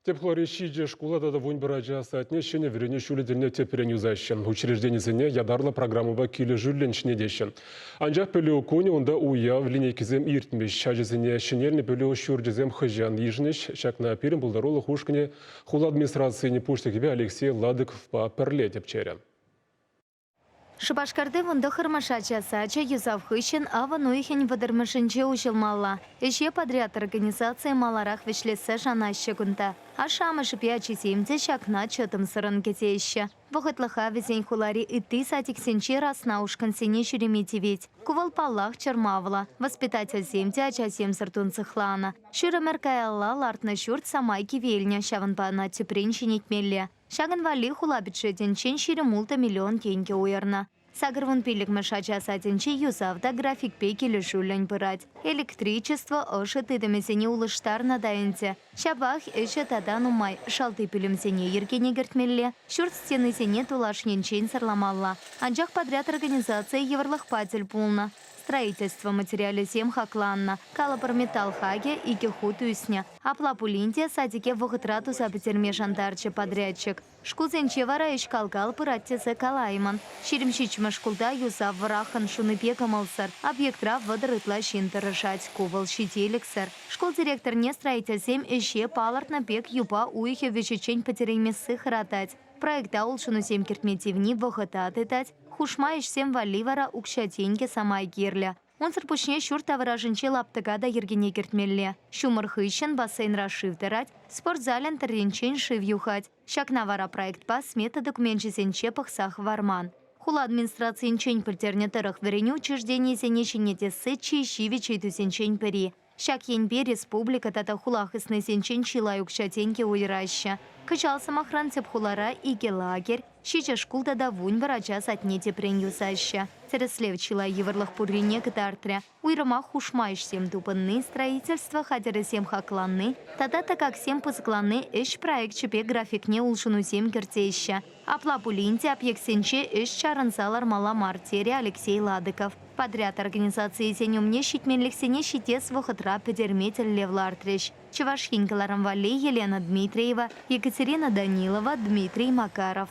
Тӗп хулари ҫичӗ шкула тата 11 ача садне ҫӗнӗ вӗренӳ ҫулӗ тӗлне тӗпрен юсаҫҫӗ. Учрежденисене ятарлӑ программӑпа килӗшӳллӗн ҫӗнетеҫҫӗ. Анчах пӗлӳ кунӗ унта уяв линейкисем иртмӗҫ. Ачасене ҫӗнелнӗ пӗлӳ ҫурчӗсем хӑҫан йышӑнӗҫ? Ҫакна пирӗн пултарулӑх ушкӑнӗ хула администрацийӗн пуҫлӑхӗпе Алексей Ладыковпа пӗрле тӗпчерӗ. Шупашкарти 19-мӗш ача сачӗ юсав хыҫҫӑн авӑн уйӑхӗн вӑтӑрмӗшӗнче уҫӑлмалла. Ӗҫе подряд организацийӗ маларах вӗҫлессе шанаҫҫӗ кунта. Ашшӗ-амӑшӗпе ачисем те ҫакна чӑтӑмсӑррӑн кӗтеҫҫӗ. Вӑхӑтлӑха вӗсен хулари ытти садиксенчи расна ушкӑнсене ҫӳреме тивет. Ку вӑл, паллах, чӑрмавлӑ. Воспитательсем те ачасемсӗр тунсӑхланӑ. Ҫур ӗмӗр каялла лартнӑ ҫурт самай кивелнӗ, ҫавӑнпа ӑна тӗпрен ҫӗнетмелле. Ҫакӑн валли хула бюджетӗнчен 26 миллион тенкӗ уйӑрнӑ. 85-мӗш ача садӗнче юсав та графикпе килӗшӳллӗн пырать. Электричество, ӑшӑ тытӑмӗсене улӑштарнӑ та ӗнтӗ. Ҫапах ӗҫӗ тата нумай. Шалти пӳлӗмсене йӗркене кӗртмелле, ҫурт стенисене тулаш енчен сӑрламалла. Анчах подряд организацийӗ йывӑрлӑхпа тӗл пулнӑ. Строительство материалӗсем хакланнӑ. Калӑпӑр, металл хакӗ икӗ хут ӳснӗ. Апла пулин те садике вӑхӑтра туса пӗтерме шантарчӗ подрядчик. Шкулсенче вара ӗҫ кал-кал пырать тесе калаймӑн. 27-мӗш шкулта юсав вӑраххӑн шунипе кӑмӑлсӑр. Объектра 30 ытла ҫын тӑрӑшать. Ку вӑл ҫителӗксӗр. Шкул директорне строительсем ӗҫе палӑртнӑ пек юпа уйӑхӗ вӗҫӗччен пӗтереймесси хӑратать. Проекта улшӑнусем кӗртме тивни вӑхӑта тытать, хушма ӗҫсем валли вара укҫа-тенкӗ самай кирлӗ. Унсӑр пуҫне ҫурт таврашӗнчи лаптӑка та йӗркене кӗртмелле. Ҫумӑр хыҫҫӑн бассейнра шыв тӑрать, спорт залӗн тӑрринчен шыв юхать. Ҫакна вара проектпа смета докуменчӗсенче пӑхса хӑварман. Хула администрацийӗнчен пӗлтернӗ тӑрӑх вӗренӳ учрежденийӗсене ҫӗнетесси чи ҫивӗч ыйтусенчен пӗри. Ҫак енпе республика тата хула хыснисенчен чылай укҫа-тенкӗ уйӑраҫҫӗ. Кӑҫал, сӑмахран, тӗп хулара икӗ лагерь, ҫичӗ шкул тата 11 ача садне тӗпрен юсаҫҫӗ. Тӗрӗслев чылай йывӑрлӑх пуррине кӑтартрӗ. Уйрӑмах хушма ӗҫсем тупӑнни, строительство хатӗрӗсем хакланни тата тӑкаксем пысӑкланни ӗҫ проекчӗпе графикне улшӑнусем кӗртеҫҫӗ. Апла пулин те объектсенче ӗҫ чарӑнса лармалла мар, терӗ Алексей Ладыков. Подряд организацийӗсен умне ҫитменлӗхсене ҫитес вӑхӑтра пӗтерме тӗллев лартрӗҫ. Чӑваш Ен кӑларӑм валли Елена Дмитриева, Екатерина Данилова, Дмитрий Макаров.